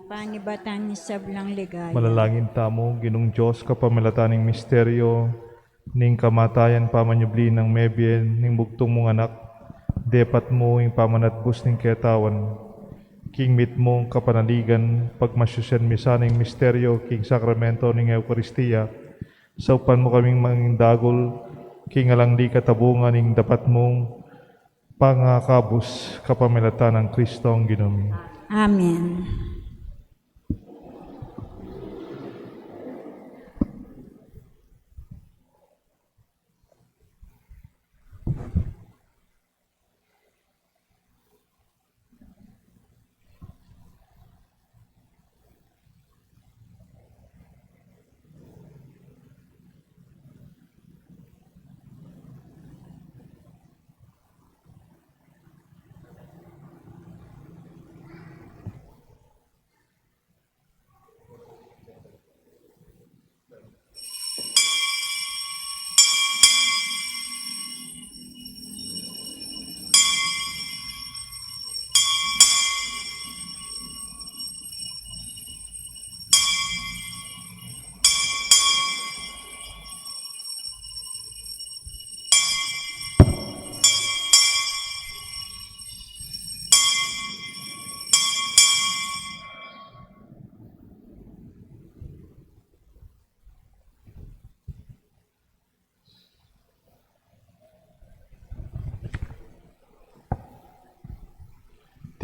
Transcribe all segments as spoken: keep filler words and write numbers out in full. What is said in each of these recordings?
Panibatan ning sablang ligaya. Manalangin tamu. Ginung Dios, kapamilatan ning misteryo ning kamatayan, pamanyubli nang mebie ning bugtung mung anak, depat mu ing pamanatbus ning ketawan. King mitmung kapanaligan, pagmasusyan mi sa ning misteryo king sakramento ning Eukaristia, saupan mu kaming mangindagul king alang di katabungan ning dapat mung pangakabus, kapamilatan nang Kristong Ginu mi. Amen.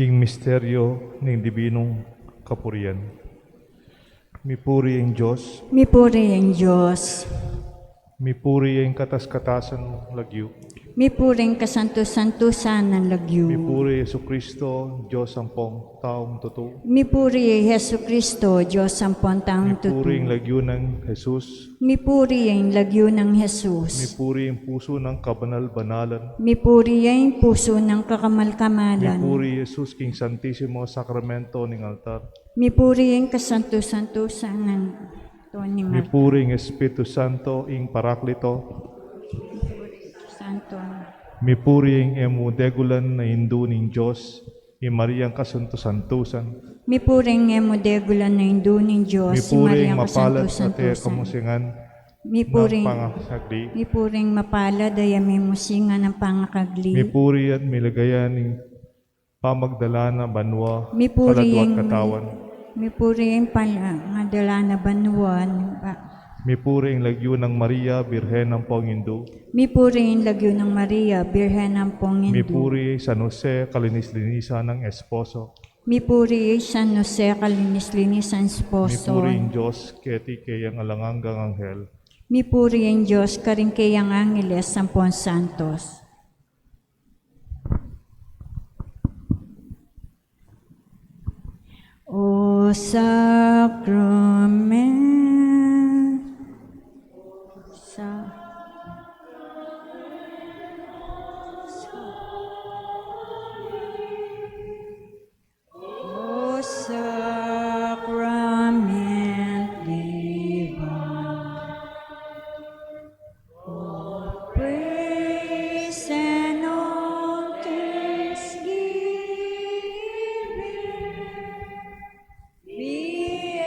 Ing misteryo ning dibinung kapurian. Mipuri ing Dios. Mipuri ing Dios. Mipuri ing katas-katasan lagyu. Mipuri ing kasantu-santusan nang lagyu. Mipuri Jesucristo, Dios ampong taung tutu. Mipuri Jesucristo, Dios ampong taung tutu. Mipuri ing lagyu nang Jesus. Mipuri ing lagyu nang Jesus. Mipuri ing pusu nang kabanal-banalan. Mipuri ing pusu nang kakamal-kamalan. Mipuri Jesus king Santisimo Sakramento ning altar. Mipuri ing kasantu-santusan nang to ning altar. Mipuri ing Espiritu Santo, ing Paraklito. Santo. Mipuri ing e mu degulan a Indu ning Dios, i Mariang kasantu-santusan. Mipuri ing e mu degulan a Indu ning Dios, i Mariang kasantu-santusan. Mipuri ing mapalad a e kamusingan nang pangakagli. Mipuri ing mapalad a e mu musingan nang pangakagli. Mipuri at miligaya ning pamagdala na banua, kaladua at katawan. Mipuri ing pamagdala na banua, ba- Mipuri ing lagyu nang Maria, Birhen ampong Indu. Mipuri ing lagyu nang Maria, Birhen ampong Indu. Mipuri San Jose, kalinis-linisan nang esposo. Mipuri San Jose, kalinis-linisan esposo. Mipuri ing Dios keti keyang alang anggang anghel. Mipuri ing Dios karing keyang angeles ampong santos. O sakramen-, sa-, O sacrament divine, all praise and all thanksgiving be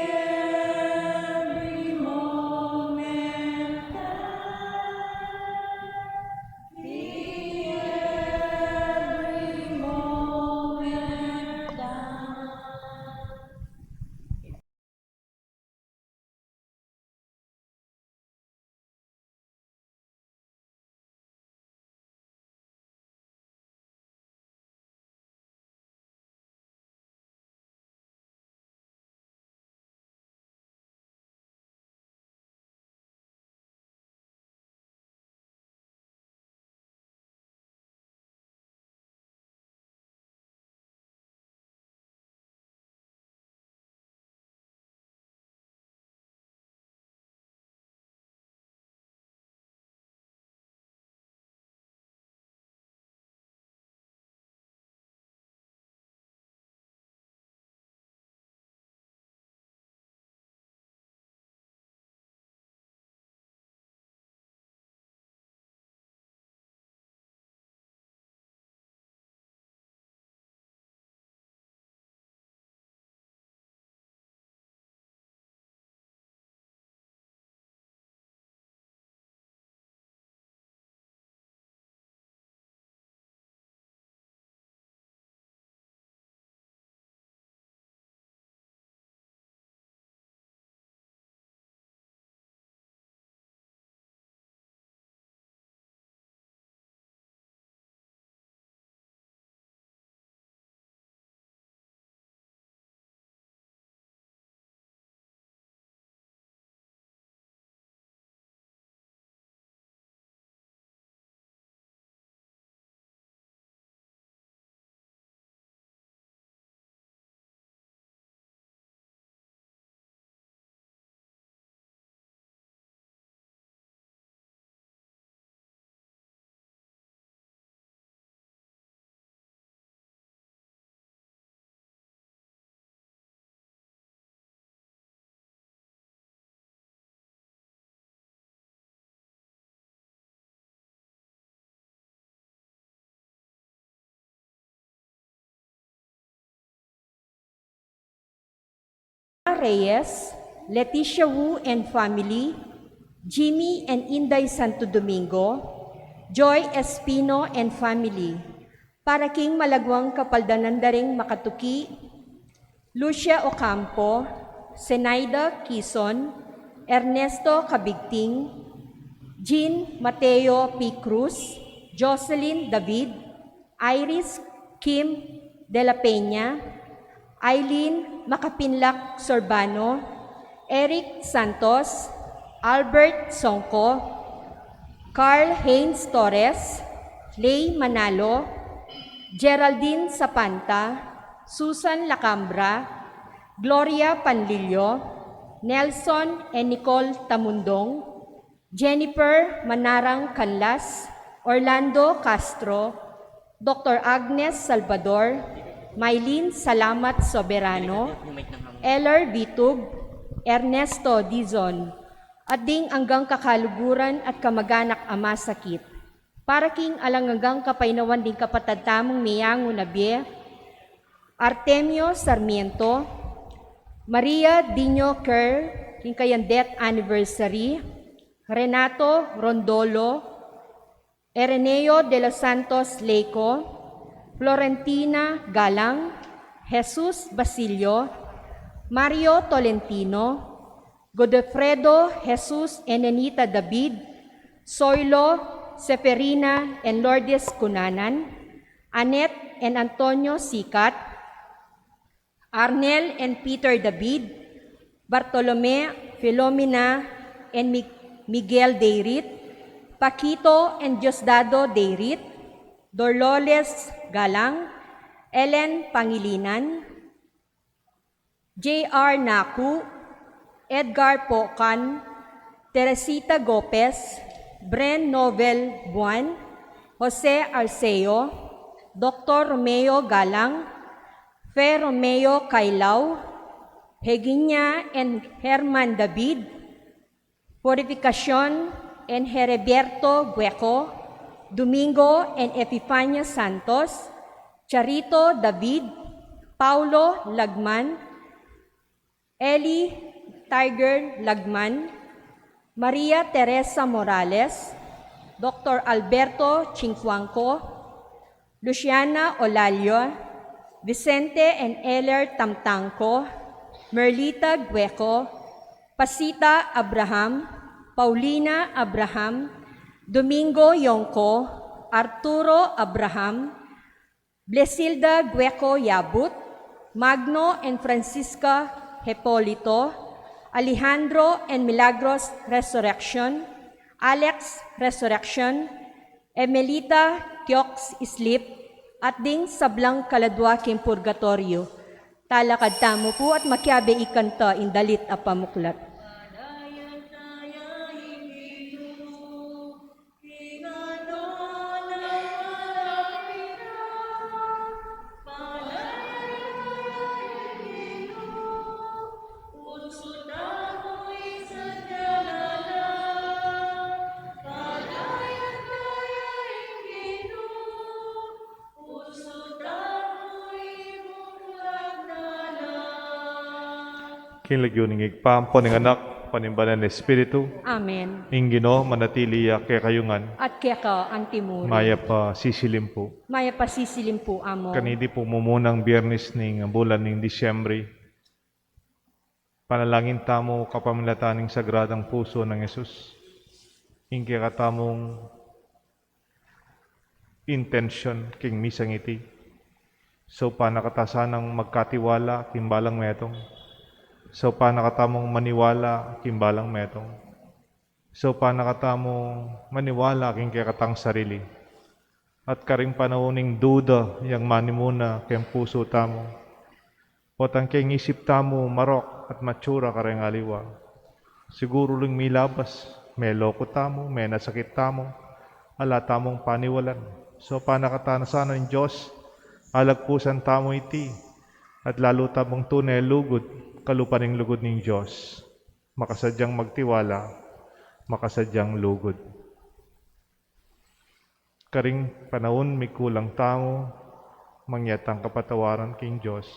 Reyes, Leticia Wu and family, Jimmy and Inday Santo Domingo, Joy Espino and family, para king malagwang kapaldanan da ring makatuki, Lucia Ocampo, Zenaida Quizon, Ernesto Cabigting, Jean Mateo P. Cruz, Jocelyn David, Iris Kim de la Peña, Eileen Makapinlak Sorbano, Eric Santos, Albert Songco, Carl Haynes Torres, Lay Manalo, Geraldine Sapanta, Susan Lacambra, Gloria Panlilio, Nelson and Nicole Tamundong, Jennifer Manarang Canlas, Orlando Castro, Doctor Agnes Salvador, Mylene Salamat Soberano, Eller Vitug, Ernesto Dizon, at ding anggang kakaluguran at kamaganak a masakit. Para king alang anggang kapaynawan ding kapatad tamung meyangu na bie, Artemio Sarmiento, Maria Dino Kerr, king kayang death anniversary, Renato Rondolo, Ereneo de los Santos Leico, Florentina Galang, Jesus Basilio, Mario Tolentino, Godofredo Jesus and Nenita David, Soilo Seferina and Lourdes Cunanan, Annette and Antonio Sicat, Arnel and Peter David, Bartolome, Filomena and Mi-, Miguel Deirit, Paquito and Diosdado Deirit, Dolores Galang, Ellen Pangilinan, J R Naku, Edgar Pocan, Teresita Gopez, Bren Novel Buan, Jose Arceo, Doctor Romeo Galang, Fe Romeo Cailao, Heginia and Herman David, Purificacion and Heriberto Gueco, Domingo and Epifania Santos, Charito David, Paulo Lagman, Eli Tiger Lagman, Maria Teresa Morales, Doctor Alberto Chincuanco, Luciana Olalio, Vicente and Eller Tamtangco, Merlita Gueco, Pasita Abraham, Paulina Abraham, Domingo Yongco, Arturo Abraham, Blesilda Gueco Yabut, Magno and Francisca Hepolito, Alejandro and Milagros Resurrection, Alex Resurrection, Emelita Tiox Islip, at ding sablang kaladwa king purgatoryo. Talakad tamu pu at makiabe ikanta ing dalit a pamuklat. King lagyu ning Ibpa, ampo ning Anak, ampo ning Banal a Espiritu. Amen. Ing Ginu manatili ya kekayu ngan. At keka antimurin. Mayap a sisilim pu. Mayap a sisilim pu, Among. Kaniti pung mumunang Biyernes ning bulan ning Disyembre, panalangin tamu kapamilatan ning Sagradang Pusu nang Jesus. Ing kekatamung intensyon king misang iti. Saupan na kata sanang magkatiwala king balang metung. Saupan na katamung maniwala king balang metung. Saupan na katamung maniwala king kekatang sarili. At karing panaun ning duda yang manimuna keng pusu tamu. Potang keng isip tamu marok at matsura kareng aliwa. Siguru uling milabas, meloko tamu, menasakit tamu, ala tamung paniwalan. Saupan na kata sana ning Dios, alagpusan tamu iti, at lalu tamung tune lugud, kalupa ning lugud ning Dios. Makasadyang magtiwala, makasadyang lugud. Karing panaun mikulang tamu, mangyat tang kapatawaran king Dios.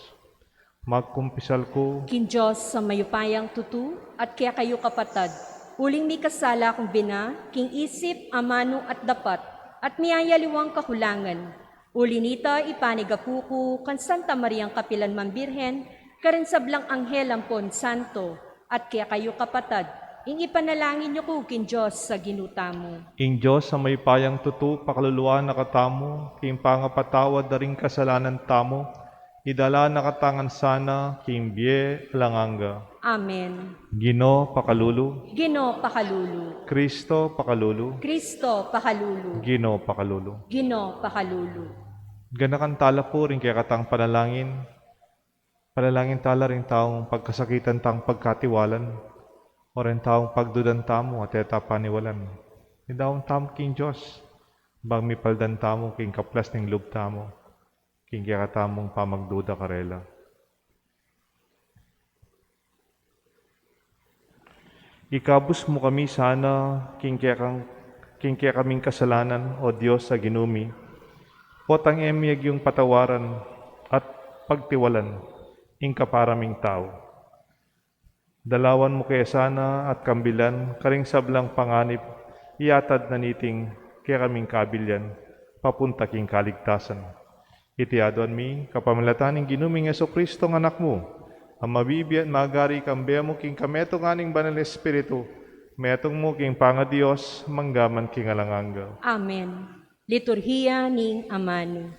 Magkumpisal ku king Dios a mayupayang tutu, at kekayu kapatad, uling mikasala kung bina, king isip, amanu, at dapat, at miyayaliwang kakulangan. Uli nita, ipanigapu ku kang Santa Mariang kapilan man Birhen, karing sablang anghel ampon santo, at kekayu kapatad, ing ipanalangin yu ku king Dios a Ginu tamu. Ing Dios a mayupayang tutu, pakaluluan na katamu king pangapatawad da ring kasalanan tamu, idala na katamu ngan sana king bie alang angga. Amen. Ginu, pakalulu. Ginu, pakalulu. Kristo, pakalulu. Kristo, pakalulu. Ginu, pakalulu. Ginu, pakalulu. Ganakan tala pu ring kekatang panalangin. Panalangin tala ring taung pagkasakitan tang pagkatiwalan, o ring taung pagdudan tamu at e ta paniwalan. Idaun tamu king Dios, bang mipaldan tamu king kaplas ning lub tamu, king kekatamung pamagduda karela. Ikabus mu kami sana king kekang, king kekaming kasalanan, o Dios a Ginu mi, potang e mi agyung patawaran at pagtiwalan ing kapara ming tau. Dalawan mu ke sana at kambilan karing sablang panganib, iatad na niting kekaming kabilian papunta king kaligtasan. Iti aduan mi kapamilatan ning Ginu ming Jesucristo, nga Anak mu, a mabibie at magari kambe mu king kametungan ning Banal Espiritu, metung mu king pangaDios, mangga man king alang angga. Amen. Liturhiya ning Amanu.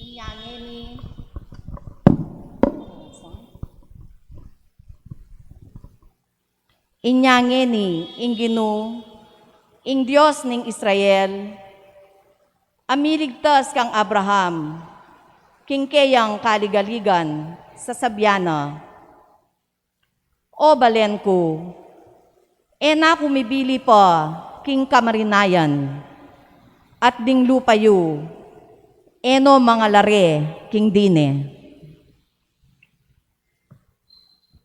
Inya ngeni, inya ngeni ing Ginu, ing Dios ning Israel, a miligtas kang Abraham king keyang kaligaligan, sasabian na, O balen ku, e na ku mibili pa king kamarinayan, at ding lupa yu e no mangalare king dine.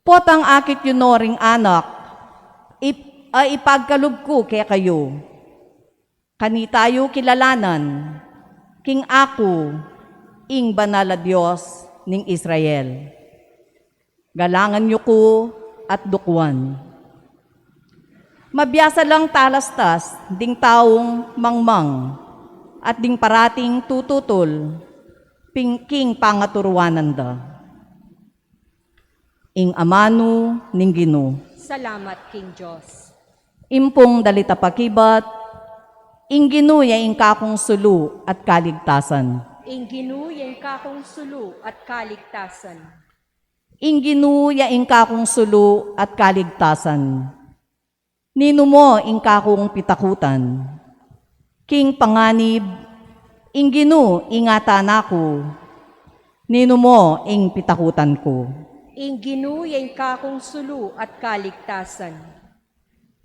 Potang akit yu no ring anak ip-, a ipagkalub ku kekayu. Kanita yu kilalanan king aku ing Banal a Dios ning Israel. Galangan yu ku at dukuan. Mabiasa lang talastas ding taung mangmang at ding parating tututul ping-, king pangaturuanan da. Ing amanu ning Ginu. Salamat king Dios. Impung dalita pakibat Ing Ginu ya ing kakung sulu at kaligtasan. Ing Ginu ya ing kakung sulu at kaligtasan. Ing Ginu ya ing kakung sulu at kaligtasan. Ninu mo ing kakung pitakutan? King panganib, ing Ginu ing atana ku. Ninu mo ing pitakutan ku? Ing Ginu ya ing kakung sulu at kaligtasan.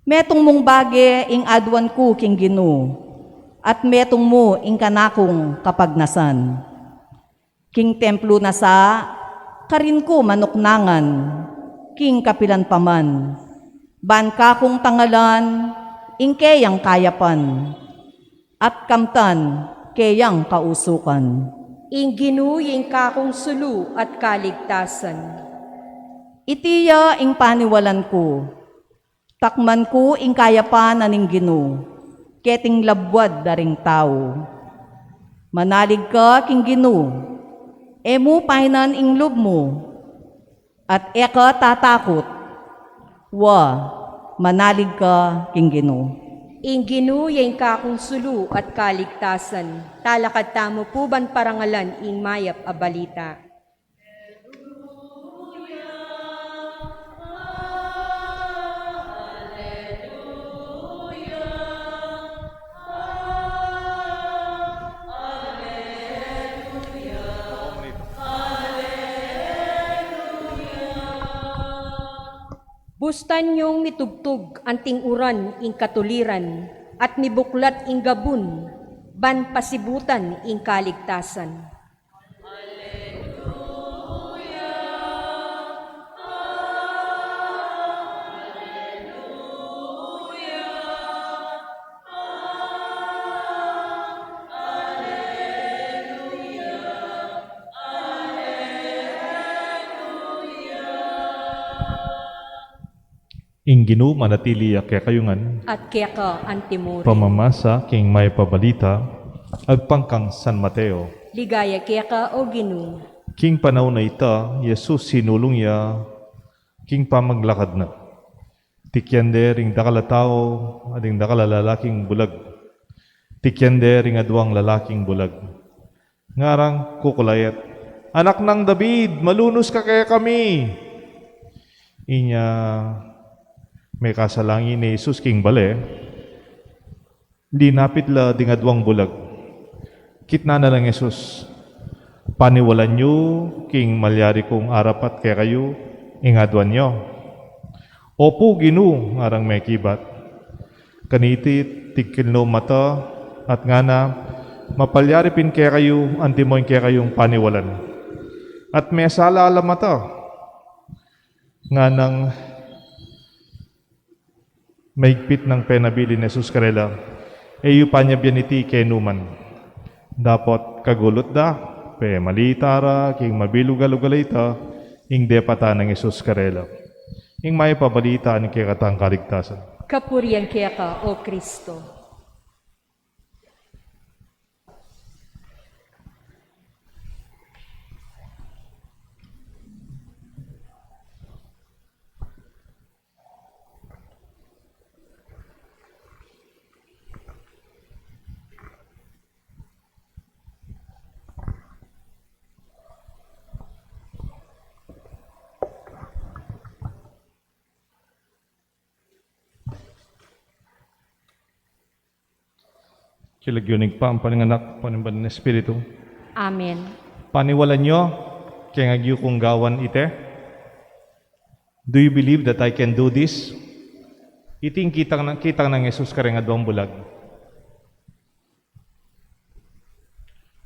Metung mung bage ing aduan ku king Ginu, at metung mu ing kanakung kapagnasan. King templo na sa, karin ku manuknangan, king kapilan pa man, ban kakung tangalan ing keyang kayapan, at kamtan keyang kausukan. Ing Ginu ya ing kakung sulu at kaligtasan. Iti ya ing paniwalan ku. Takman ku ing kayapan na ning Ginu, keting labuad da ring tau. Manalig ka king Ginu, e mu painan ing lub mu, at e ka tatakut. Wa, manalig ka king Ginu. Ing Ginu ya ing kakung sulu at kaligtasan. Talakad tamu pu ban parangalan ing mayap a balita. Bustan yung mitugtug anting uran ing katuliran at mibuklat ing gabun ban pasibutan ing kaligtasan. Ing Ginu manatili ya kekayu ngan. At keka antimurin. Pamamasa king mayap a balita agpang kang San Mateo. Ligaya keka, o Ginu. King panaun a ita, i Jesus sinulung ya king pamaglakad na. Tikyan de ring dakal a tau, at ding dakal a lalaking bulag. Tikyan de ring aduang lalaking bulag. Ngarang kukulayat, "Anak nang David, malunus ka kekami!" Inya mekasalang i Jesus king bale, linapit la ding aduang bulag. Kitnan na lang Jesus, "Paniwalan yu king malyari kung arapat kekayu ing aduan yu?" "Opu, Ginu," ngarang mekibat. Kaniti, tigkilnum mata, at ngana, "Mapalyari pin kekayu antimo ing kekayung paniwalan." At mesala la mata. Nganang maigpit nang penabilin Jesus karela, "E yu panyabian iti kenu man." Dapot kagulut da, pemalita ra king mabilug a lugal a ita ing depatan nang Jesus karela. Ing mayap a balita ning kekatang kaligtasan. Kapurian keka, o Kristo. King lagyu ning Ibpa, ampo ning Anak, ampo ning Banal a Espiritu. Amen. Paniwalan yu keng agyu kung gawan ite? Do you believe that I can do this? Iti ing kitang nang, kitang nang Jesus kareng aduang bulag.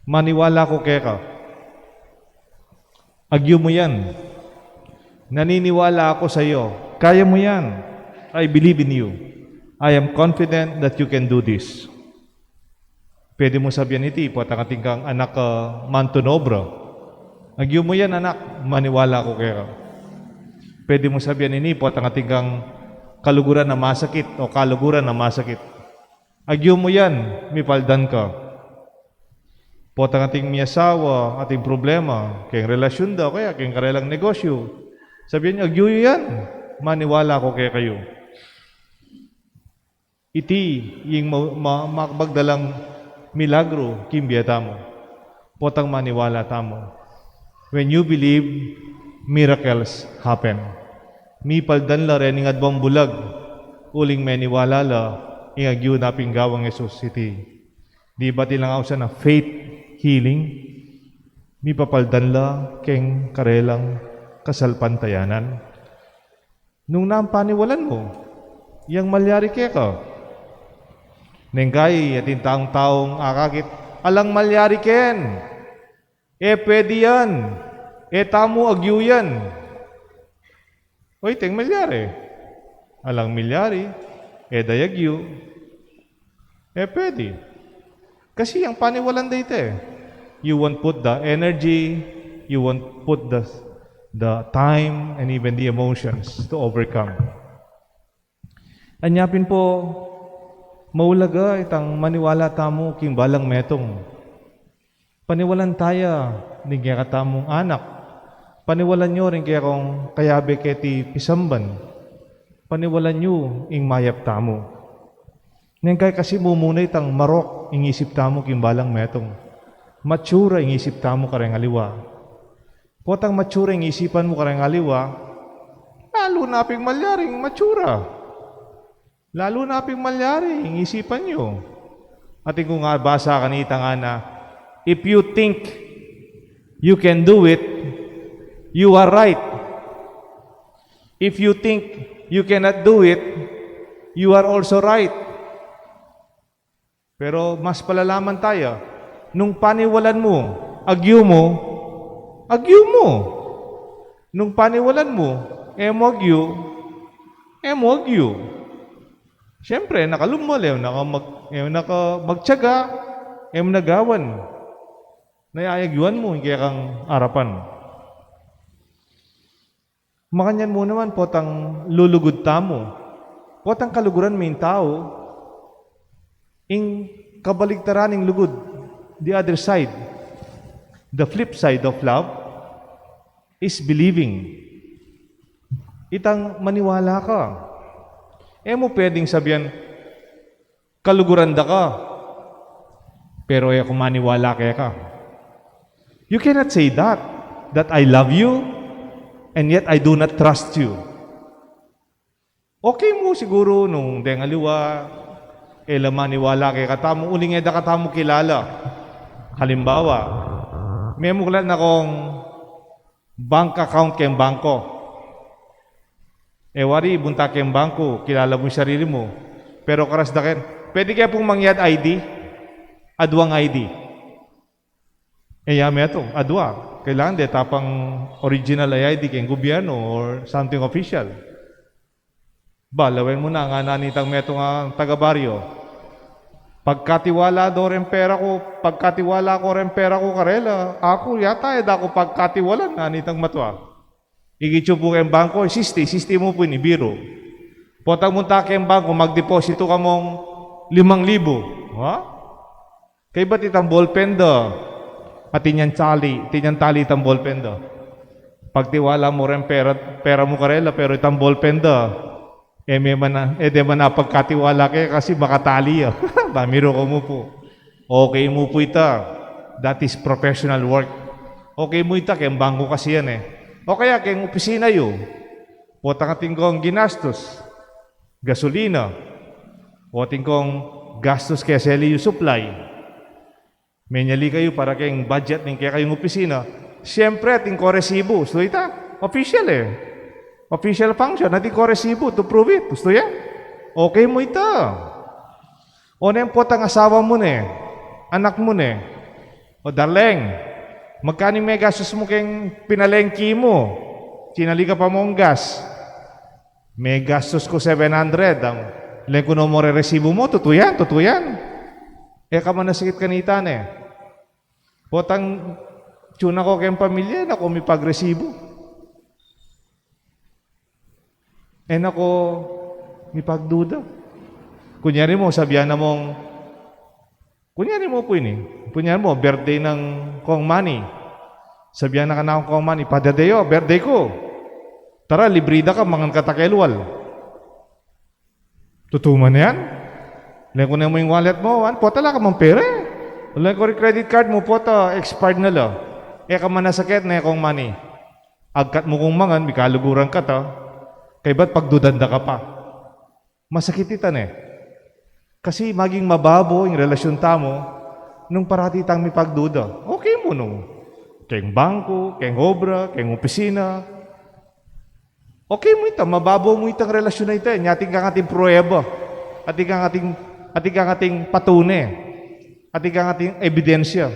Maniwala ku keka. Agyu mu yan. Naniniwala ako sa iyo. Kaya mo yan. I believe in you. I am confident that you can do this. Pwede mo sabian iti, potang atin kang anak, ah, mantu na obra. Agyu mu yan, anak, maniwala ako keka. Pwede mo sabian ini, potang atin kang kaluguran a masakit o kaluguran a masakit. Agyu mu yan, mipaldan ka. Potang ating miasawa, ating problema, keng relasyun da, o kaya keng karelang negosyu. Sabian yu, "Agyu yu yan, maniwala ako kekayu." Iti ing ma-, ma-, makapagdalang milagru king bie tamu. Potang maniwala tamu. When you believe, miracles happen. Mipaldan la reng aduang bulag, uling meniwala la ing agyu na pin gawang Jesus iti. Di ba tilang ausan a faith healing? Mipapaldan la keng karelang kasalpantayanan. Nung nanu paniwalan mu, yang malyari keka. Neng kai atin taung-taung akakit, alang malyari ken. E pwede yan. E tamu agyu yan. Oy, teng malyari. Alang malyari. E da ya agyu. E pwede. Kasi yang paniwalan da ita e. You won't put the energy, you won't put the, the time and even the emotions to overcome. Anya pin pu, maulaga itang maniwala tamu king balang metung. Paniwalan taya ning kekatamung anak. Paniwalan yu ring kekong kayabe keti pisamban. Paniwalan yu ing mayap tamu. Neng kai kasi mumuna itang marok ing isip tamu king balang metung. Matsura ing isip tamu kareng aliwa. Potang matsura ing isipan mu kareng aliwa, lalu na ping malyaring matsura. Lalu na ping malyari ing isipan yu. Atin kung basa kanita ngana, if you think you can do it, you are right. If you think you cannot do it, you are also right. Pero mas palalaman taya, nung paniwalan mu, agyu mu, agyu mu. Nung paniwalan mu, e mu agyu, e mu agyu. Siyempre, nakalumul, e mu na ka mag-, e mu na ka magtiyaga, e mu na gawan. Nung agyuan mu ing kekang arapan. Makanyan mu naman potang lulugud tamu. Potang kaluguran ming tau, ing kabaligtaran ning lugud, the other side, the flip side of love is believing. Itang maniwala ka. E mu pwedeng sabian, kaluguran da ka, pero e ku maniwala keka. You cannot say that, that I love you, and yet I do not trust you. Okay mu siguru nung deng aliwa, e la maniwala kekatamu, uling e da katamu kilala. Halimbawa, memuklat na kung bank account keng bangko. E wari, ibunta keng bangko, kilala mu ing sarili mu. Pero karas da ken, pwede ke pung mangyad I D? Aduang I D. E ya metung, adua. Kailangan deta pang original I D keng gubyernu or something official. Ba, lawen mu na, ngana nitang metung a taga-baryo. Pagkatiwala do reng pera ku, pagkatiwala ku reng pera ku karela, aku yata e da ku pagkatiwalan, ngana nitang matua. Ikit yu pu keng bangko, sisti, sisti mu pu ini, biru. Potang munta keng bangko, magdepositu ka mung limang libu. Ha? Kaybat itang ballpen da. Atin yang tali, atin yang tali itang ballpen da. Pagtiwala mu reng pera, pera mu karela, pero itang ballpen da, e me man a, e de man a pagkatiwala keka kasi makatali ya. Ba, miru ku mu pu. Okay mu pu ita. That is professional work. Okay mu ita, keng bangko kasi yan e. O kaya keng opisina yu. Potang atin kung ginastus, gasolina. O atin kung gastus keng S L U supply. Menyali kayu para keng budget ning kekayung opisina. Siyempre, atin kung resibu. Ustu ita? Official e. Official function. Atin kung resibu to prove it. Ustu yan? Okay mu ita. O neng potang asawa mu ne, anak mu ne. O darling, magkanu ing megastus mu keng pinalengki mu? Sinali ka pa mung gas. Megastus ku seven hundred, ang leng ku no mu reresibu mu, tutu yan, tutu yan. E ka man nasikit kanita ne. Potang tiyuna ku keng pamilya, e na ku mipagresibu. E na ku mipagduda. Kunyari mu, sabian na mung, kunyari mu pu ini, kunyari mu, birthday nang Kong Manny. Sabian na kanakung Kong Manny, "Padadeyo, birthday ku. Tara, libri da ka, mangan ka ta kelwal." Tutu man yan? Lengkun ne mu ing wallet mu, wan, pota ala ka mang pera. Lengkun ring credit card mu, pota expired na la. E ka manasakit, ne kung mani. Agkat mu kung mangan, mikaluguran ka ta. Kaybat pagdudan da ka pa. Masakit ita ne. Kasi maging mababo ing relasyon tamu nung parati tang mipagduda. Okay mu nung keng bangko, keng obra, keng opisina. Okay mu ita, mababo mu itang relasyon a ita, e. Nya atin kang ating prueba, atin kang ating, atin kang ating patune, atin kang ating ebidensya.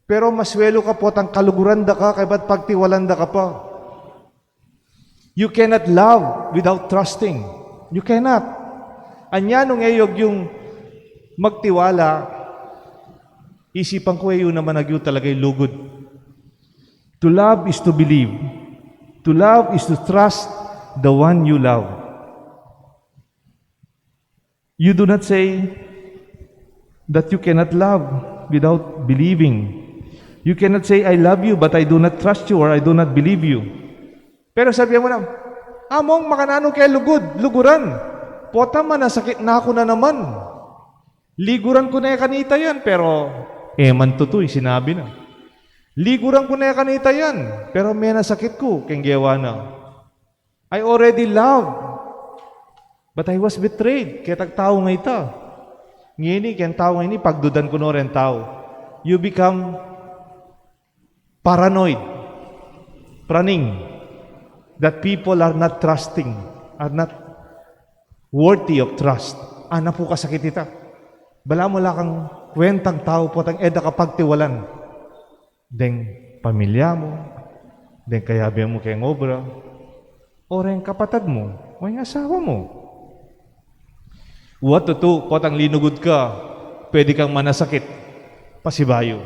Pero maswelu ka potang kaluguran da ka, kaybat pagtiwalan da ka pa. You cannot love without trusting. You cannot. Anya nung e yu agyung magtiwala, isipan ku e yu naman agyu talaga ing lugud. To love is to believe. To love is to trust the one you love. You do not say that you cannot love without believing. You cannot say, "I love you, but I do not trust you or I do not believe you." Pero sabian mu na, "Among, makananu ke lugud, luguran? Pota, manasakit na ku na naman. Liguran ku ne kanita yan, pero e man tutu ing sinabi na. Liguran ku ne kanita yan, pero menasakit ku keng gewa na." I already love, but I was betrayed. Ketang tau nga ita. Ngeni, keng tau ngeni, pagdudan ku no reng tau. You become paranoid, praning, that people are not trusting, are not worthy of trust. Ana pu kasakit ita. Balamu ala kang kwentang tau potang e da ka pagtiwalan deng pamilya mu, deng kayabe mu keng obra, o reng kapatad mu, o reng asawa mu. Wa tutu potang linugud ka, pwede kang manasakit pasibayu.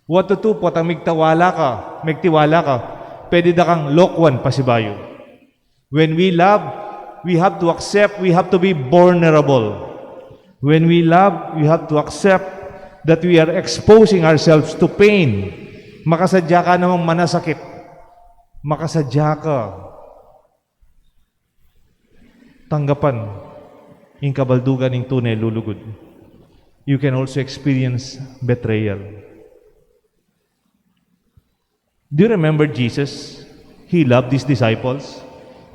Wa tutu potang migtiwala ka, migtiwala ka, pwede da kang lokwan pasibayu. When we love, we have to accept, we have to be vulnerable. When we love, we have to accept that we are exposing ourselves to pain. Makasadya ka namang manasakit. Makasadya ka tanggapan ing kabaldugan ning tune lulugud. You can also experience betrayal. Do you remember Jesus? He loved his disciples.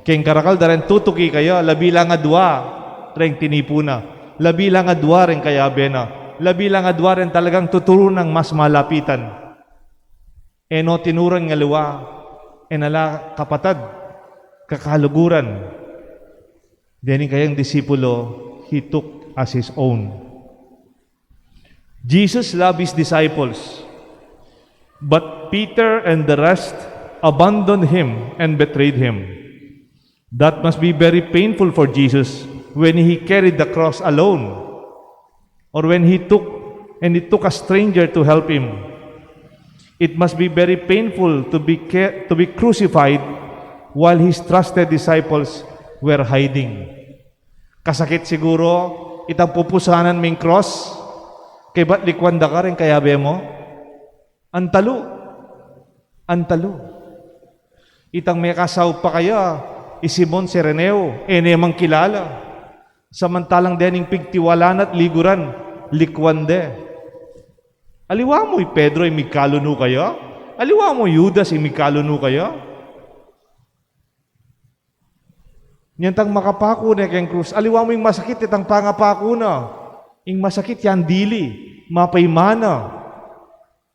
Keng karakal da reng tutuki kaya, labi la ngan dua reng tinipu na, labi la ngan dua reng kayabe na, labi la ngan dua reng talagang tuturu nang mas malapitan. E no tinuran ngan liwa, e na la kapatad, kakaluguran. Deni kayang disipulo, he took as his own. Jesus loved his disciples, but Peter and the rest abandoned him and betrayed him. That must be very painful for Jesus when he carried the cross alone, or when he took and he took a stranger to help him. It must be very painful to be ca-, to be crucified while his trusted disciples were hiding. Kasakit siguro itang pupusanan ming krus, kaybat likuan da ka reng kayabe mu. Antalu. Antalu. Itang mekasaup pa kaya i Simon Cireneo, e ne mang kilala. Samantalang dening pigtiwalan at liguran, likuan de. Aliwa mu i Pedro ing migkalunu kaya? Aliwa mu i Judas ing migkalunu kaya? Nyantang makapaku ne keng krus, aliwa mu ing masakit itang pangapaku na. Ing masakit yang dili, mapaiman na.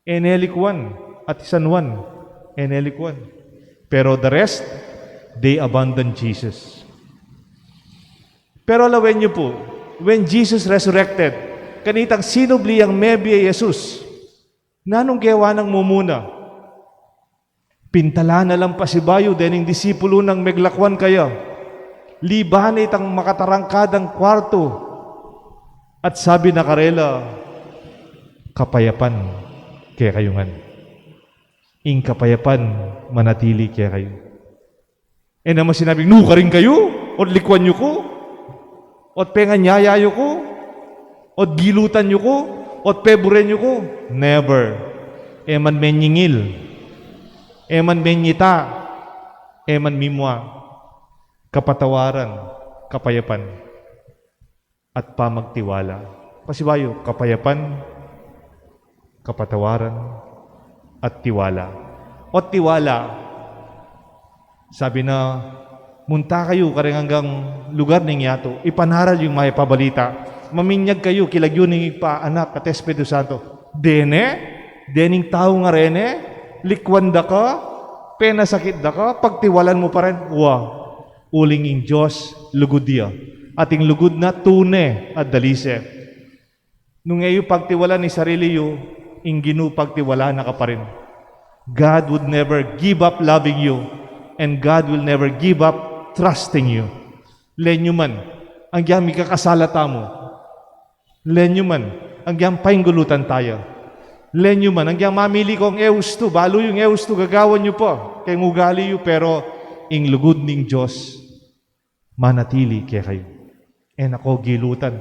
E ne likuan, at i San Juan, e ne likuan. Pero the rest, they abandoned Jesus. Pero lawen yu pu, when Jesus resurrected, kanitang sinubli yang mebie i Jesus, nanung gewa nang mumuna? Pintalan na lang pasibayu dening disipulu nang meglakwan kaya. Liban na itang makatarangkadang kwartu. At sabi na karela, "Kapayapan kekayu ngan. Ing kapayapan manatili kekayu." E naman sinabing, "Nukarin kayu, ot likuan yu ku, ot penganyaya yu ku, ot gilutan yu ku, ot peburen yu ku." Never. E man menyingil, e man menyita, e man mimua. Kapatawaran, kapayapan. at pamagtiwala. Pasibayu, kapayapan, kapatawaran, at tiwala. O tiwala, sabi na, munta kayu kareng anggang lugar ning yatu, ipanaral yu ing mayap a balita. Maminyag kayu, kilagyu ning Ibpa, Anak, at Espiritu Santo. Dene, dening tau ngareni, likwan da ka, penasakit da ka, pagtiwalan mu pa rin, wa. Uling ing Dios, lugud ya. At ing lugud na tune at dalise. Nung e yu pagtiwalan ing sarili yu, ing Ginu pagtiwalan na ka pa rin. God would never give up loving you, and God will never give up trusting you. Lenyu man, agyang mikakasala tamu. Lenyu man, agyang painggulutan taya. Lenyu man, agyang mamili kong e ustu, balu yung e ustu, gagawan yu pa. Keng ugali yu, pero ing lugud ning Dios, manatili kekayu. E na ko gilutan.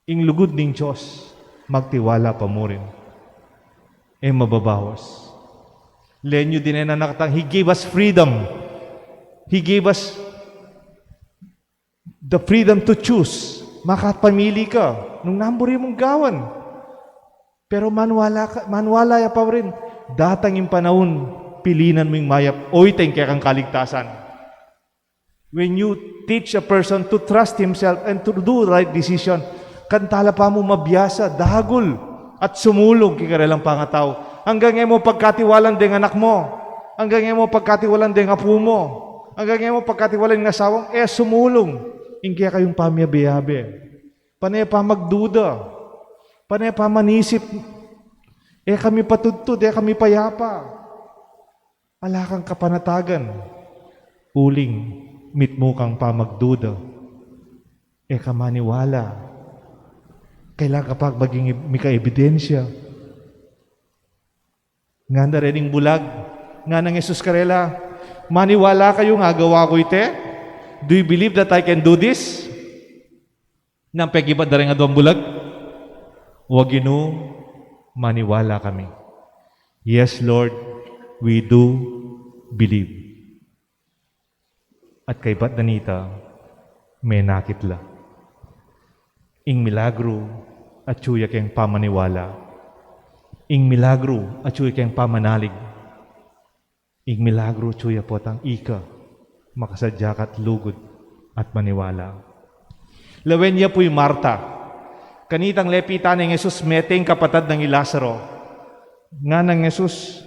Ing lugud ning Dios, magtiwala pa murin. E mababawas. Lenyu dine na nakatang, He gave us freedom. He gave us the freedom to choose. Makapamili ka nung namburi mung gawan. Pero maniwala ka, maniwala ya pa rin. Datang ing panaun, pilinan mu ing mayap. O ita ing kekang kaligtasan. When you teach a person to trust himself and to do right decision, kanita la pa mu mabiasa, dagul, at sumulung king karelang pangatau. Anggang e mo pagkatiwalan deng anak mo. Anggang e mo pagkatiwalan deng apu mo. Anggang e mo pagkatiwalan deng asawang, e sumulung ing kekayung pamiabe-abe. Pane pamagduda. Pane pamanisip. E kami patudtud, e kami payapa. Ala kang kapanatagan, uling mitmu kang pamagduda. E ka maniwala. Kailangan ka pa maging eb-, mika ebidensya. Ngana rening bulag, ngana nang Jesus karela, maniwala kayu nga agawa ku ite? Do you believe that I can do this? Nang pekibat da reng aduang bulag, "Wa Ginu, maniwala kami." "Yes, Lord, we do believe." At kaibat na nita, menakit la. Ing milagru atyu ya keng pamaniwala. Ing milagru atyu ya keng pamanalig. Ing milagru atyu ya potang ika makasadya ka't lugud at maniwala. Lawen ya pu i Marta. Kanitang lepitan neng Jesus mete ing kapatad nang i Lazaro. Ngana nang Jesus,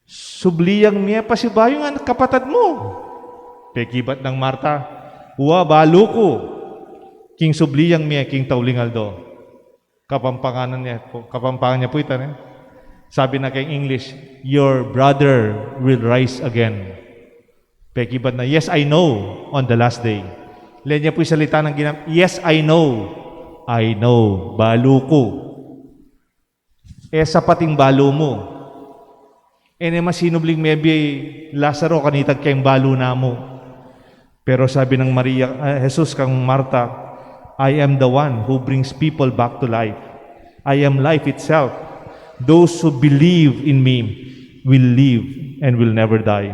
"Subli yang mie pasibayu ngan kapatad mu." Pekibat nang Marta, "Wa, balu ku king subli yang mie king tauling aldo." Kapampangan ne pu, Kapampangan ne pu ita, ne? Sabi na keng English, "Your brother will rise again." Pekibat na, "Yes, I know, on the last day." Lawen ya pu i salita nang ginam-, "Yes, I know." "I know, balu ku." E sapat ing balu mu. E ne masinubling mebie i Lazaro kanita keng balu namu. Pero sabi nang Maria, ah, Jesus kang Marta, "I am the one who brings people back to life. I am life itself. Those who believe in me will live and will never die.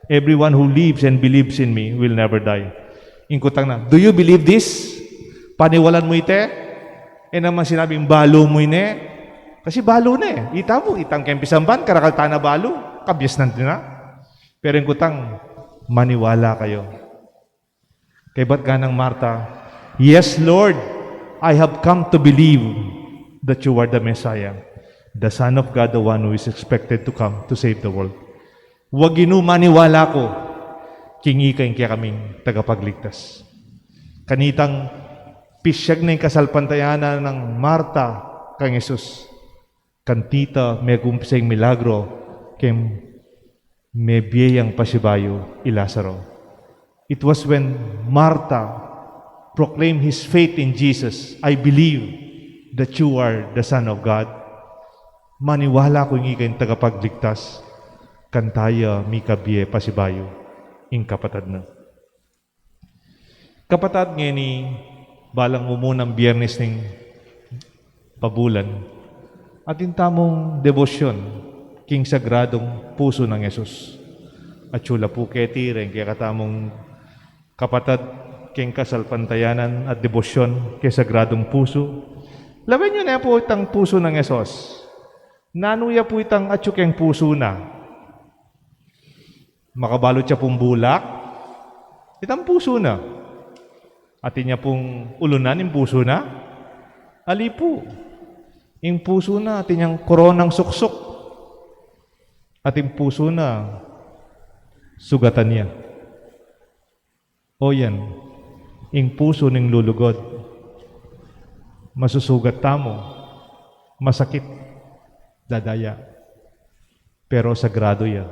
Everyone who lives and believes in me will never die." Ing kutang na, "Do you believe this?" Paniwalan mu ite? E naman sinabing, "Balu mu ine." Kasi balu ne. Ita mu, itang keng pisamban, karakal tana balu. Kabiasnan na. Pero ing kutang, maniwala kayu. Kaibat nang Marta, "Yes, Lord, I have come to believe that you are the Messiah, the Son of God, the one who is expected to come to save the world." "Wa Ginu, maniwala ku king ika ing kekaming tagapagligtas." Kanitang pisyag na ing kasalpantayanan nang Marta kang Jesus. Kanita megumpisa ing milagro keng mebie yang pasibayu i Lazaro. It was when Marta proclaimed his faith in Jesus, "I believe that you are the Son of God." "Maniwala ku ing ika ing tagapagligtas." Kanita ya mikabie pasibayu ing kapatad na. Kapatad, ngeni balang mumunang Biernes ning pabulan, atin tamung debosyon king Sagradong Pusu nang Jesus. Atyu la pu keti reng kekatamung Kapatad, keng kasalpantayanan at debosyon keng Sagradung Pusu, lawen yu ne pu itang pusu nang Jesus. Nanu ya pu itang atyu keng pusu na? Makabalu ya pung bulak, itang pusu na. Atin ya pung ulunan ing pusu na? Ali pu. Ing pusu na, atin yang koronang suksuk. At ing pusu na, sugatan ya. O yan, ing pusu ning lulugud. Masusugat tamu, masakit, dadaya. Pero sagrado ya.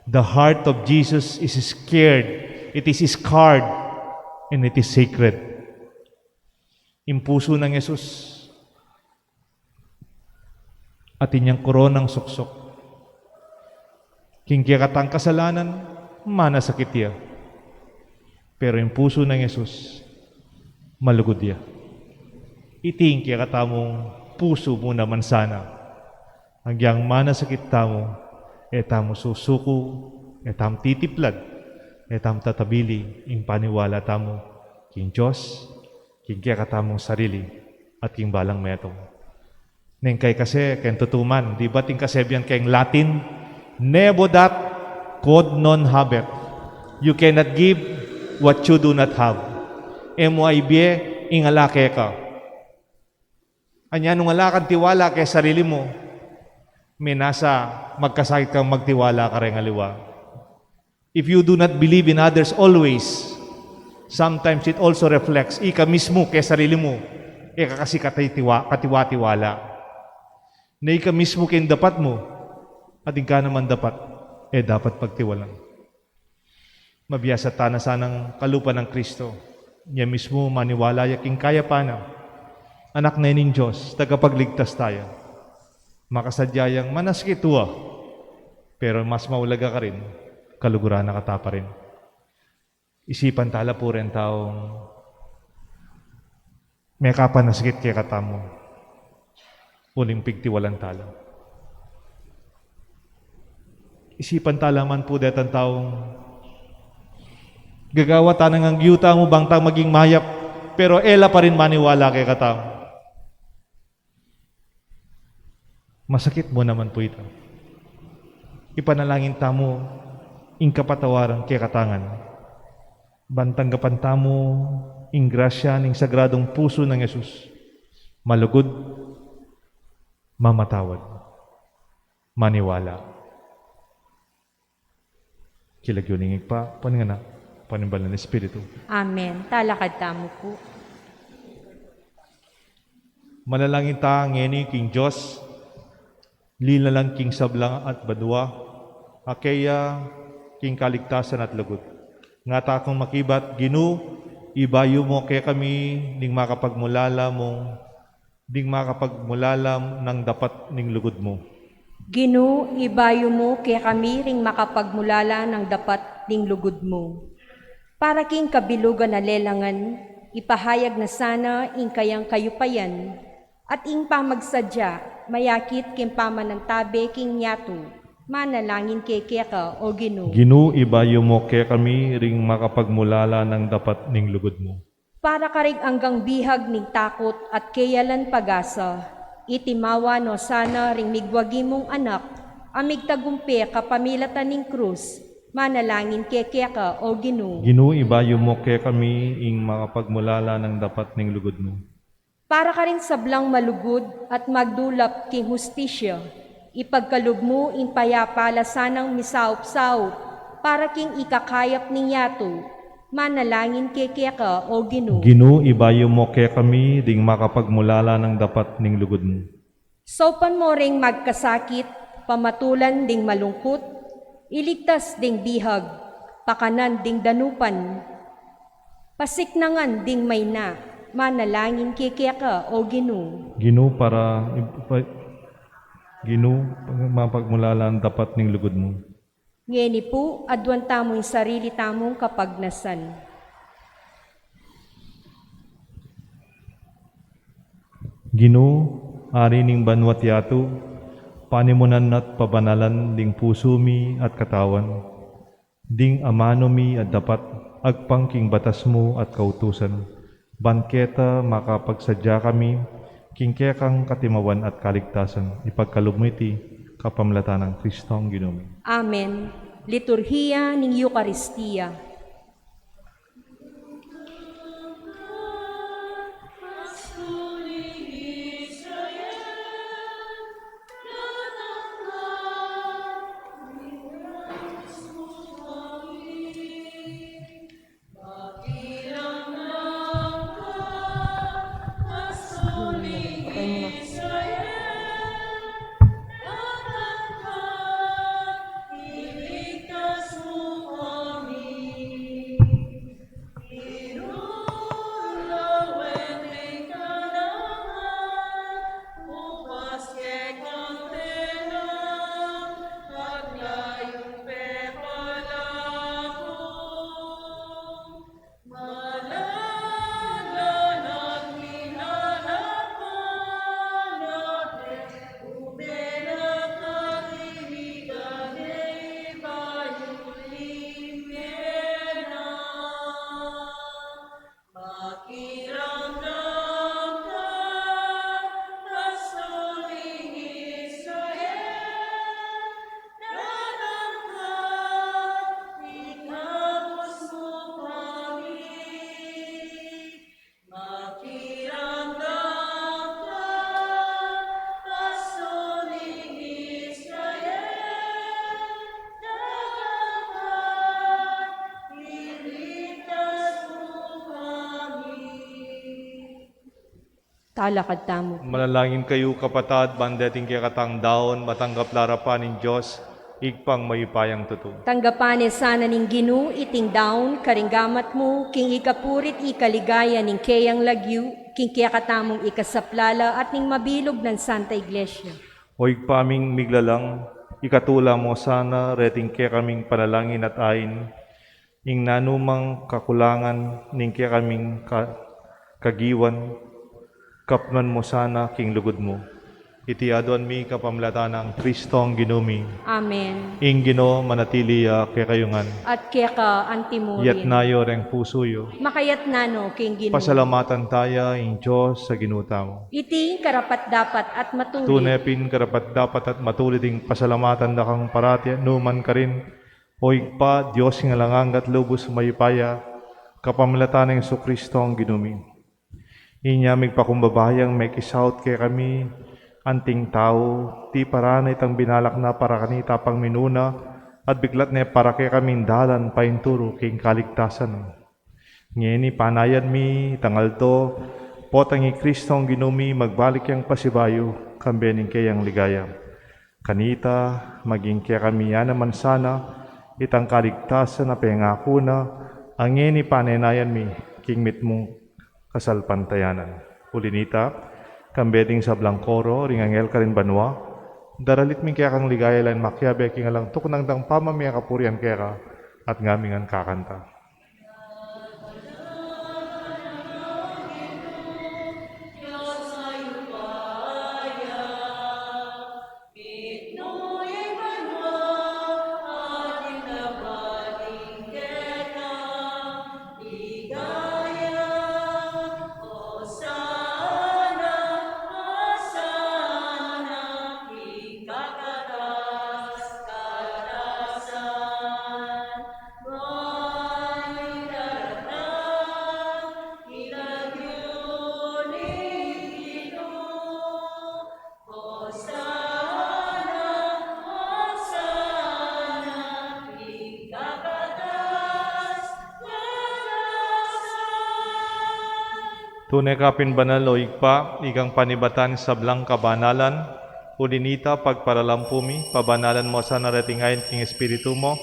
The heart of Jesus is scared, it is scarred, and it is sacred. Ing pusu nang Jesus, atin yang koronang suksuk. King kekatang kasalanan, manasakit ya. Pero ing pusu nang Jesus, malugud ya. Iti ing kekatamung pusu mu naman sana. Agyang manasakit tamu, e tamu susuku, e tamu titiplad, e tamu tatabili ing paniwala tamu king Dios, king kekatamung sarili, at king balang metung. Neng kai kasi, keng tutuman, di ba ing kasebian keng Latin, "Nemo dat quod non habet." You cannot give what you do not have. E mu aibie ing ala keka. Anya nung ala kang tiwala keng sarili mu, menasa magkasakit kang magtiwala kareng aliwa. If you do not believe in others always, sometimes it also reflects, ika mismu keng sarili mu, e ka kasi katiwa-, katiwa-tiwala. Na ika mismu keng dapat mu, at ika naman dapat, e dapat pagtiwalan. Mabiasa tana sanang kalupa nang Kristo. Nya mismu maniwala ya king kayapan na, Anak ne ning Dios, tagapagligtas taya. Makasadya yang manasakit wa, pero mas maulaga karin, kaluguran na kata pa rin. Isipan tala pu reng taung mekapanasakit kekatamu, uling pigtiwalan tala. Isipan tala man pu detang taung gagawa tana ngan ing giyuta mu bang tang maging mayap, pero e la pa rin maniwala kekatamu. Masakit mu naman pu ita. Ipanalangin tamu ing kapatawaran kekata ngan. Ban tanggapan tamu ing grasya ning Sagradung Pusu nang Jesus. Malugud, mamatawad, maniwala. King lagyu ning Ibpa, ampo ning Anak, ampo ning Banal a Espiritu. Amen. Talakad tamu pu. Manalangin ta ngeni king Dios, linalang king sabla at banua, a keya king kaligtasan at lugud. Nga takung makibat, Ginu, ibayu mu kekami ning makapagmulala mung ding makapagmulala nang dapat ning lugud mu. Ginu, ibayu mu kekami ring makapagmulala nang dapat ning lugud mu. Para king kabilugan a lelangan, ipahayag na sana ing kayang kayupayan, at ing pamagsadya, mayakit king pamanantabe king yatu, manalangin kekeka, O Ginu. Ginu, ibayu mu kekami ring makapagmulala nang dapat ning lugud mu. Para karing anggang bihag ning takut at keyalan pag-asa, itimawa no sana ring migwagi mung Anak, a migtagumpe kapamilatan ning krus, manalangin kekeka, O Ginu. Ginu, ibayu mu kekami ing makapagmulala nang dapat ning lugud mu. Para karing sablang malugud at magdulap king hustisya, ipagkalub mu ing payapa la sanang misaup-saup, para king ikakayap ning yatu, manalangin kekeka, O Ginu. Ginu, ibayu mu kekami ding makapagmulala nang dapat ning lugud mu. Saupan mu ring magkasakit, pamatulan ding malungkut, iligtas ding bihag, pakanan ding danupan, pasiknangan ding maina, manalangin kekeka, O Ginu. Ginu, para, pa-, Ginu, makapagmulala nang dapat ning lugud mu. Ngeni pu, aduan tamu ing sarili tamung kapagnasan. Ginu, Ari ning banua't yatu, panimunan at pabanalan ding pusu mi at katawan, ding amanu mi at dapat, agpang king batas mu at kautusan, ban keta makapagsadya kami king kekang katimawan at kaligtasan. Ipagkalub mu iti kapamilatan nang Kristong Ginu mi. Amen. Liturhiya ning Eukaristia. Talakad tamu. Manalangin kayu, kapatad, ban deting kekatang daun matanggap la arapan ning Dios, Ibpang mayupayang tutu. Tanggapan ne sana ning Ginu iting daun karing gamat mu, king ikapurit ikaligaya ning keyang lagyu, king kekatamung ikasaplala at ning mabilug nang Santa Iglesia. O Ibpa ming miglalang, ikatula mu sana reting kekaming panalangin at ain ing nanumang kakulangan ning kekaming ka-, kagiwan, kapnan mu sana king lugud mu. Iti aduan mi kapamilatan nang Kristong Ginu mi. Amen. Ing Ginu manatili ya kekayu ngan. At keka antimurin. Yatna yu reng pusu yu. Makayatna no king Ginu. Pasalamatan taya ing Dios a Ginu tamu. Iti karapat-dapat at matulid. Tune pin karapat-dapat at matulid ing pasalamatan da kang parati at nukarin man, O Ibpa, Dios ning alang angga at lubus mayupaya, kapamilatan nang Jesucristo a Ginu mi. Inya migpakumbaba yang mekisaut kekami anting tau, tiparan na itang binalak na para kanita pang minuna, at biklat ne para kekami ing dalan paintulu king kaligtasan. Ngeni panayan mi itang aldo, potang i Kristong Ginu mi magbalik yang pasibayu, kambe ning keyang ligaya. Kanita, maging kekami ya naman sana itang kaligtasan a pengaku na, a ngeni panenayan mi king mitmung kasalpantayanan. Uli nita, kambe ding sablang koro ring anghel karin banua, daralit mi ing kekang ligaya, lain makiabe king alang tuknang dang pamamie kapurian keka, at ngami ngan kakanta. Tune ka pin banal, o Ibpa, ikang panibatan ning sablang kabanalan. Uli nita, pagparalampu mi, pabanalan mu sana reting ain king Espiritu mu,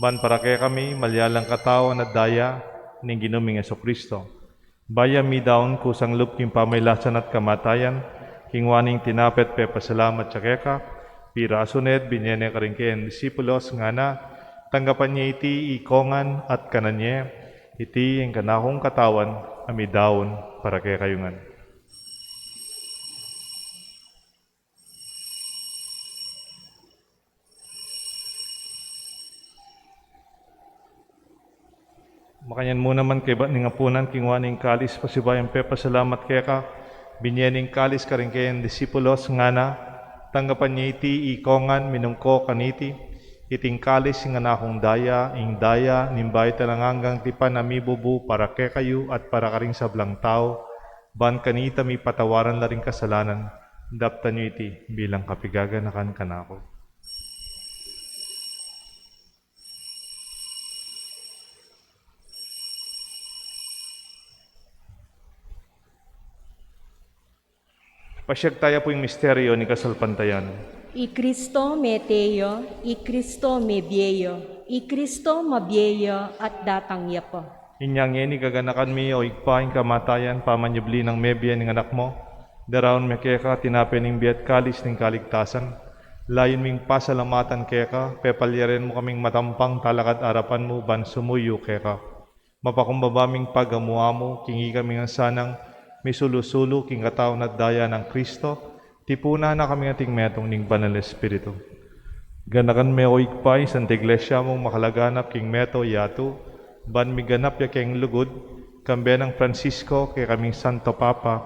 ban para kekami malyalang katawan at daya ning Ginu ming Jesucristo. Bayu mi daun kusang lub king pamailasan at kamatayan, kinua ne ing tinape at pepasalamat ya keka, pirasu ne at binie ne karing keyang disipulos, ngana: Tanggapan ye iti ikongan at kanan ye, iti ing kanakung katawan a midaun para kekayu ngan. Makanyan mu naman kaybat ning apunan, kinua ne ing kalis, pasibayu yang pepasalamat keka, binye ne ing kalis karing kayang disipulos, ngana: Tanggapan ye iti ikong ngan, minum ko kaniti. Iti ing kalis ning anak kung daya, ing daya ning bayu at alang anggang tipan a mibubu para kekayu at para karing sablang tau, ban kanita mipatawaran la ring kasalanan. Daptan yu iti bilang kapaganakan kanaku. Pasiag taya pu ing misteryo ning kasalpantayanan. I Kristo mete ya, i Kristo mebie ya, i Kristo mabie ya at datang ya pa. Inya ngeni gaganakan mi, o Ibpa, ing kamatayan pamanyubli nang mebie ning Anak mu, daraun mi keka tinape ning bie at kalis ning kaligtasan. Layun ming pasalamatan keka, pepalyarian mu kaming matampang talakad king arapan mu ban sumuyu keka. Mapakumbaba ming pagamu-amu king ikami ngan sanang misulu-sulu king katawan at daya nang Kristo, tipunan na kami ngan king metung ning Banal Espiritu. Ganakan me, o Ibpa, ing Santa Iglesia mung makalaganap king mabilug a yatu, ban miganap ya king lugud, kambe nang Francisco, kekaming Santo Papa,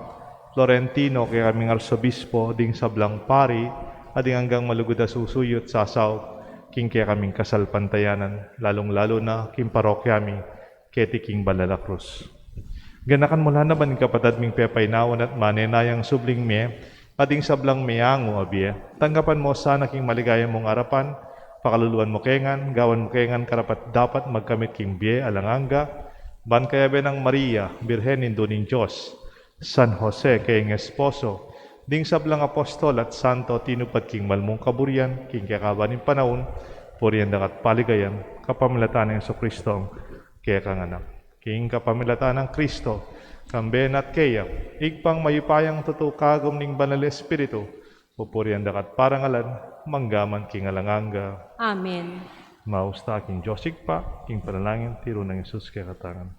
Florentino, kekaming Arsobispo, ding sablang pari, at ding anggang malugud a susuyut sasaup king kekaming kasalpantayanan, lalung-lalu na king parokya mi, keti king Banal a Krus. Ganakan mu la naman ing kapatad ming pepainawan at manenayang subling mie, at ding sablang meangu a bie. Tanggapan mu la sana king maligaya mung arapan, pakaluluan mu ke ngan, gawan mu ke ngan karapat-dapat magkamit king bie alang angga, ban kayabe nang Maria, Birhen Indu ning Dios, San Jose, kayang esposo, ding sablang apostol at santo tinupad king mal mung kaburian, king kekaban ning panaun, purian da ka at paligayan, kapamilatan nang Jesucristo, kekang Anak. King kapamilatan nang Kristo, kambe na at keya, Ibpang mayupayang tutu, kagum ning Banal Espiritu, pupurian da ka at parangalan, mangga man king alang angga. Amen. Maus ta king Dios Ibpa, king panalangin tiru nang Jesus kekatamu.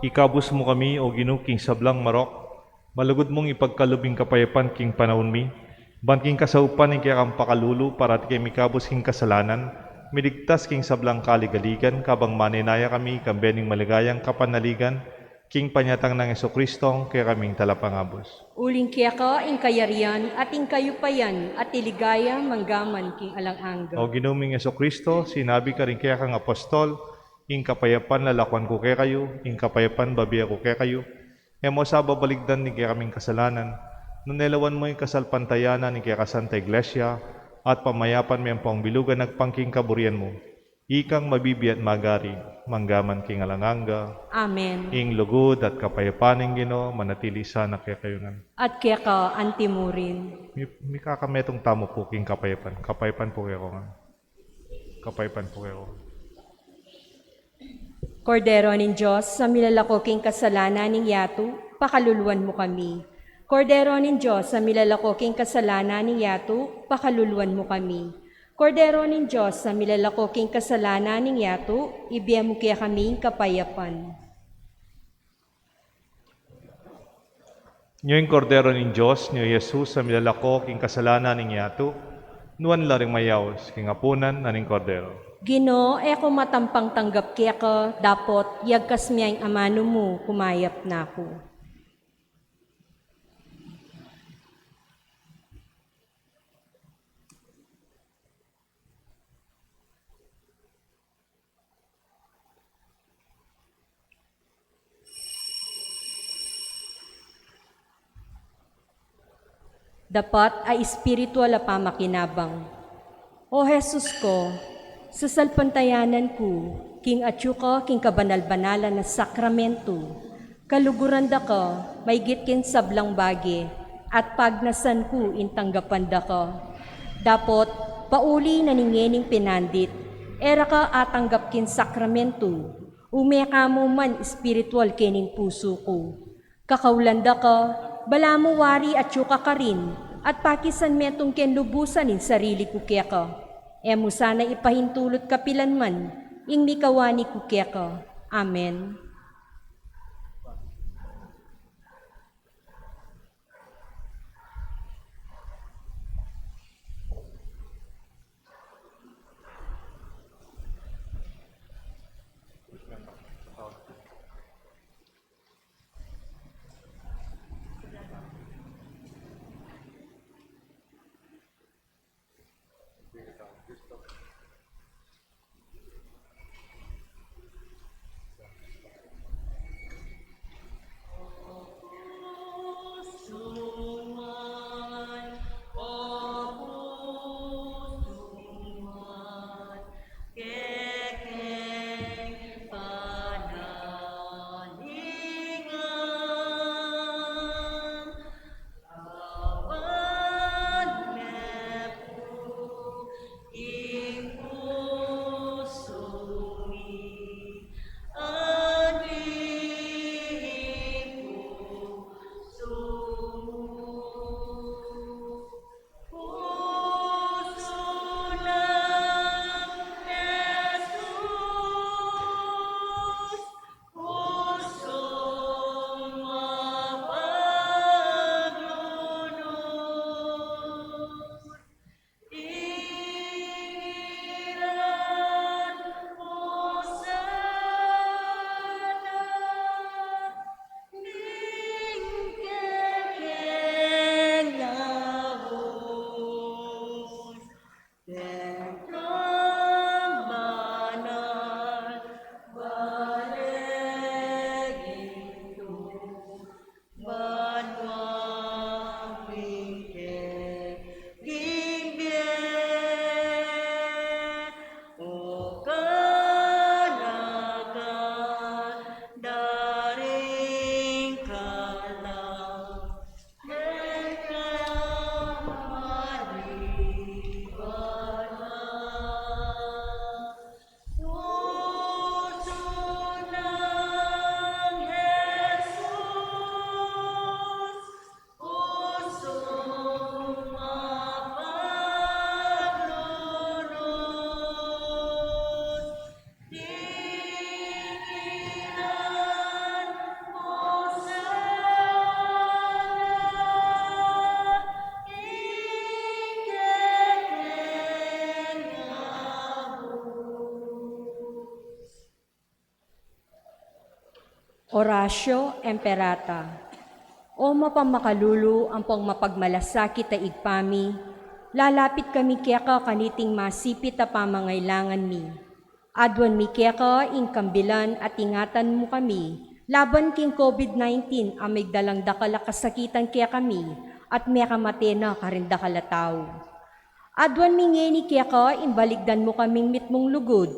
Ikabus mu kami, O Ginu, king sablang marok, malugud mung ipagkalub ing kapayapan king panaun mi, ban king kasaupan ning kekang pakalulu, parati kami mikabus king kasalanan, miligtas king sablang kaligaligan, kabang manenaya kami kambe ning maligayang kapanaligan, king panyatang nang Jesucristo, kekaming Talapangabus. Uling keka ing kayarian, at ing kayupayan, at ing ligaya, mangga man king alang angga. O Ginu ming Jesucristo, sinabi karing kekang apostol, ing kapayapan lalakuan ku kekayu, ing kapayapan babie ku kekayu. E mu sa babaligdan ding kekaming kasalanan, nune lawan mu ing kasalpantayanan ning kekang Santa Iglesia, at pamayapan me ampong bilugan agpang king kaburian mu. Ikang mabibie at magari, mangga man king alang angga. Amen. Ing lugud at kapayapan ning Ginu, manatili sana kekayu ngan. At keka antimurin. Mi-, mikakametung tamu pu king kapayapan. Kapayapan pu kekongan. Kapayapan pu kekongan. Kordero ning Dios, a milalako king kasalanan ning yatu, pakaluluan mu kami. Kordero ning Dios, a milalako king kasalanan ning yatu, pakaluluan mu kami. Kordero ning Dios, a milalako king kasalanan ning yatu, ibie mu kekami ing kapayapan. Nyo ing Kordero ning Dios, nyo i Jesus, a milalako king kasalanan ning yatu, nuan la ring mayaus king apunan na ning Kordero. Ginu, e ku matampang tanggap keka, dapot yagkas me ing amanu mu, kumayap na ku. Dapat a espiritual a pamakinabang. O Jesus ku, sasalpantayanan ku king atyu ka king kabanal-banalan a sakramentu, kaluguran da ka maigit king sablang bage, at pagnasan ku ing tanggapan da ka. Dapot, pauli na ning ngening pinandit, e ra ka atanggap king sakramentu, ume ka mu man espiritual kening pusu ku. Kakaulan da ka, balamu wari atyu ka karin, at pakisan metung keng lubusan ing sarili ku keka. E mu sana ipahintulut kapilan man ing mikawani ku keka. Amen. Oratio Imperata. O mapamakalulu ampong mapagmalasakit a Ibpa mi, lalapit kami keka kaniting masipit a pamangailangan mi. Aduan mi keka ing kambilan at ingatan mu kami laban king COVID nineteen a migdalang dakal a kasakitan kekami at mekamate na karing dakal a tau. Aduan mi ngeni keka ing balikdan mu kaming mitmung lugud,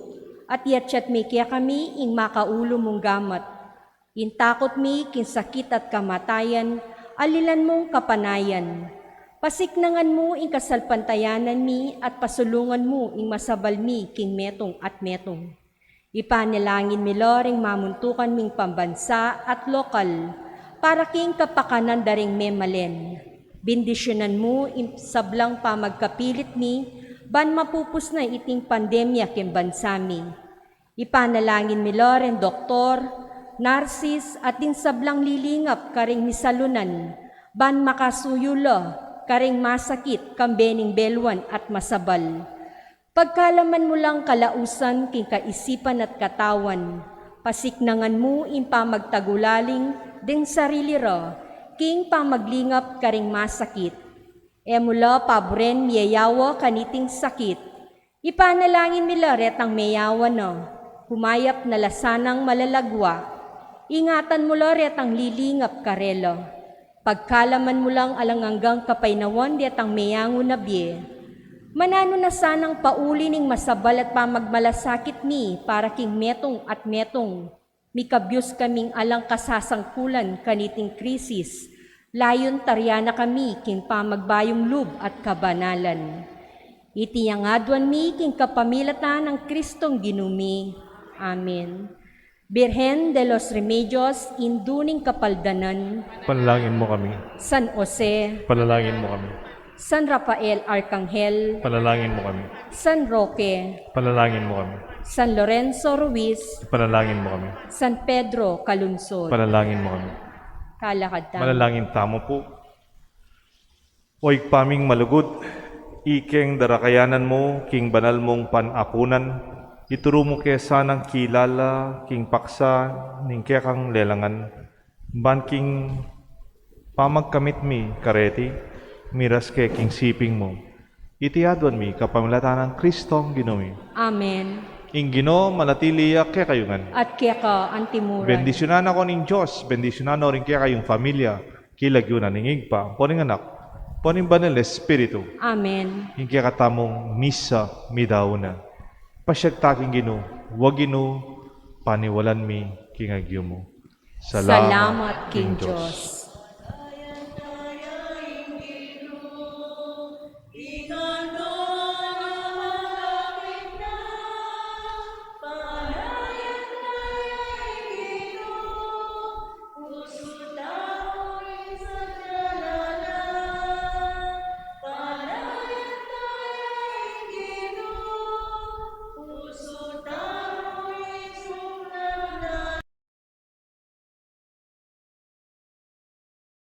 at iyatyat me kekami ing makaulu mung gamat. Ing takut mi king sakit at kamatayan, alilan mung kapanayan. Pasiknangan mu ing kasalpantayanan mi at pasulungan mu ing masabal mi king metung at metung. Ipanalangin mi la ring mamuntukan ming pambansa at lokal, para king kapakanan da ring memalen. Bendisyunan mu ing sablang pamagkapilit mi, ban mapupus na iting pandemya king bansa mi. Ipanalangin mi la ring doktor, narsis, at ding sablang lilingap karing misalunan, ban makasuyu la karing masakit, kambe ning beluan at masabal. Pagkalaman mu lang kalausan king kaisipan at katawan, pasiknangan mu ing pamagtagulaling ding sarili ra, king pamaglingap karing masakit. E mu la paburen miyayawa kaniting sakit. Ipanalangin mi la retang meyawa na, humayap na la sanang malalagwa. Ingatan mu la retang lilingap karela. Pagkalaman mu lang alang anggang kapaynawan detang meyangu na bie. Mananu na sanang pauli ning masabal at pamagmalasakit mi para king metung at metung. Mikabyus kaming alang kasasangkulan kaniting krisis. Layun tarian na kami king pamagbayung lub at kabanalan. Iti yang aduan mi king kapamilatan nang Kristong Ginu mi. Amen. Birhen de los Remedios, Indu ning Kapaldanan. Panalangin mu kami. San Jose. Panalangin mu kami. San Rafael Arcangel. Panalangin mu kami. San Roque. Panalangin mu kami. San Lorenzo Ruiz. Panalangin mu kami. San Pedro Calungsod. Panalangin mu kami. Kalakad tamu. Manalangin tamu pu. O Ibpa ming malugud, ikeng darakayanan mu king banal mung panapunan, ituru mu ke sanang kilala king paksa ning kekang lelangan, ban king pamagkamit mi kareti, miras ke king siping mu. Iti aduan mi kapamilatan nang Kristong Ginu mi. Amen. Ing Ginu manatili ya kekayu ngan. At keka antimuran. Bendisyunan na ko ning Dios, bendisyunan no ring kekayung familia, kilagyu na ning Ibpa, ampo ning Anak, ampo ning Banal Espiritu. Amen. Ing kekatamung misa midaun na. Pasiag ta king Ginu, wa Ginu, paniwalan mi king agyu mu. Salamat king Dios.